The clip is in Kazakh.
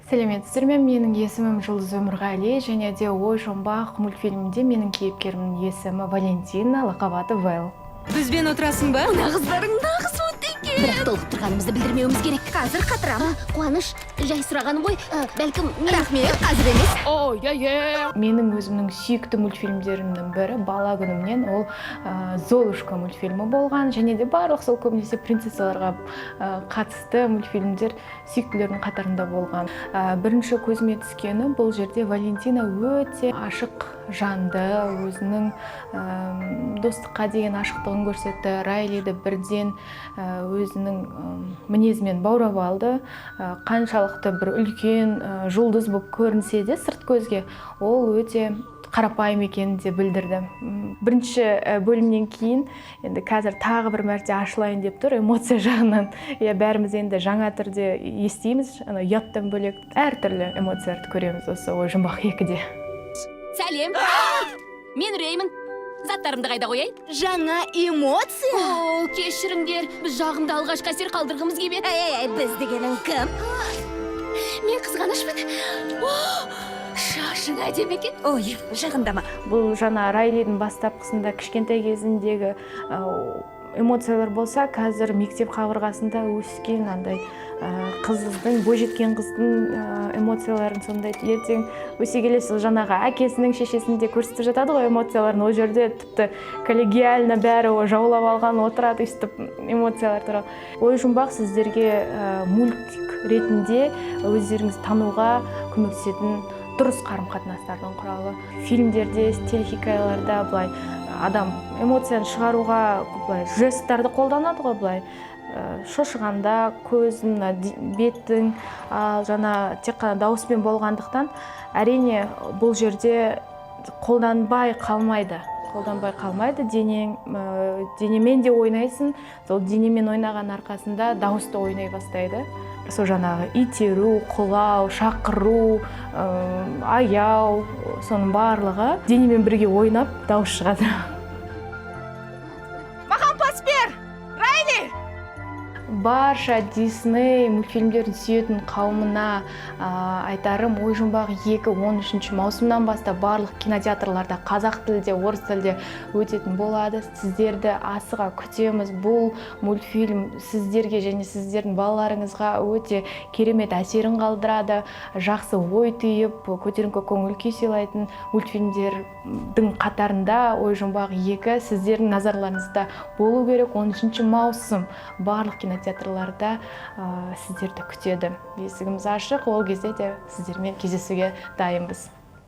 Сәлеметсіздер ме? Менің есімім Жұлдыз Өмірғали және де «Ой жұмбақ» мультфильмінде менің кейіпкерімнің есімі Валентина, лақап аты Вэл. Бізбен отырасың ба? Мына қыздарың нағыз екен. Бірақ толқып тұрғанымызды білдірмеуіміз керек. Қазір қатырам. Қуаныш, жай сұрағаным ғой. Бәлкім мен Рахмет, қазір емес. Менің өзімнің сүйікті мультфильмдерімнің бірі бала күнімнен ол «Золушка» мультфильмі болған және де барлық сол көбінесе принцессаларға қатысты мультфильмдер сүйіктілердің қатарында болған. Бірінші көзіме түскені, бұл жерде Валентина өте ашық жанды, өзінің достыққа деген ашықтығын көрсетті. Райлиді бірден өзінің мінезімен баурап алды. Қаншалықты бір үлкен жұлдыз болып көрінсе де сырт көзге, ол өте қарапайым екенін де білдірді. Бірінші бөлімнен кейін енді қазір тағы бір мәрте ашылайын деп тұр эмоция жағынан, иә. Бәріміз енді жаңа түрде естиміз, ана ұяттан бөлек әртүрлі эмоцияларды көреміз осы «Ой жұмбақ 2-де». Сәлем, мен Реймін. Заттарымды қайда қояйын? Жаңа эмоция. О, кешіріңдер, біз жағымды алғашқы әсер қалдырғымыз келіп еді. Ей, ей, біз дегенің кім? Мен қызғанышпын. О, шашың әдемі екен. Ой, жақындама. Бұл жаңа Райлидің бастапқысында, кішкентай кезіндегі эмоциялар болса, қазір мектеп қабырғасында өскен андай қыздың, бойжеткен қыздың эмоцияларын сондай. Ертең өсе келе сол жаңағы әкесінің, шешесінің де көрсетіп жатады ғой эмоцияларын. Ол жерде тіпті коллегиально бәрі жаулап алған отырады өйстіп эмоциялар туралы. «Ой жұмбақ» сіздерге мультик ретінде өздеріңіз тануға көмектесетін дұрыс қарым қатынастардың құралы. Фильмдерде, телехикаяларда былай адам эмоцияны шығаруға былай жесттарды қолданады ғой, былай шошығанда көзін, мына беттің. Ал жаңа тек қана дауыспен болғандықтан, әрине, бұл жерде қолданбай қалмайды. Денең, денемен де ойнайсың. Сол денемен ойнаған арқасында дауыс та ойнай бастайды. Сол жаңағы итеру, құлау, шақыру, аяу, соның барлығы денемен бірге ойнап, дауыс шығады. Маған пас бер, Райли! Барша Дисней мультфильмдерін сүйетін қауымына айтарым: «Ой жұмбақ 2» 13 маусымнан бастап барлық кинотеатрларда қазақ тілде, орыс тілде өтетін болады. Сіздерді асыға күтеміз. Бұл мультфильм сіздерге және сіздердің балаларыңызға өте керемет әсерін қалдырады. Жақсы ой түйіп, көтеріңкі көңіл күй сыйлайтын мультфильмдердің қатарында «Ой жұмбақ 2» сіздердің назарларыңызда болу керек. 13 маусым барлық кинотеатрларда сіздерді күтеді. Есігіміз ашық, ол кезде де сіздермен кездесуге дайынбыз.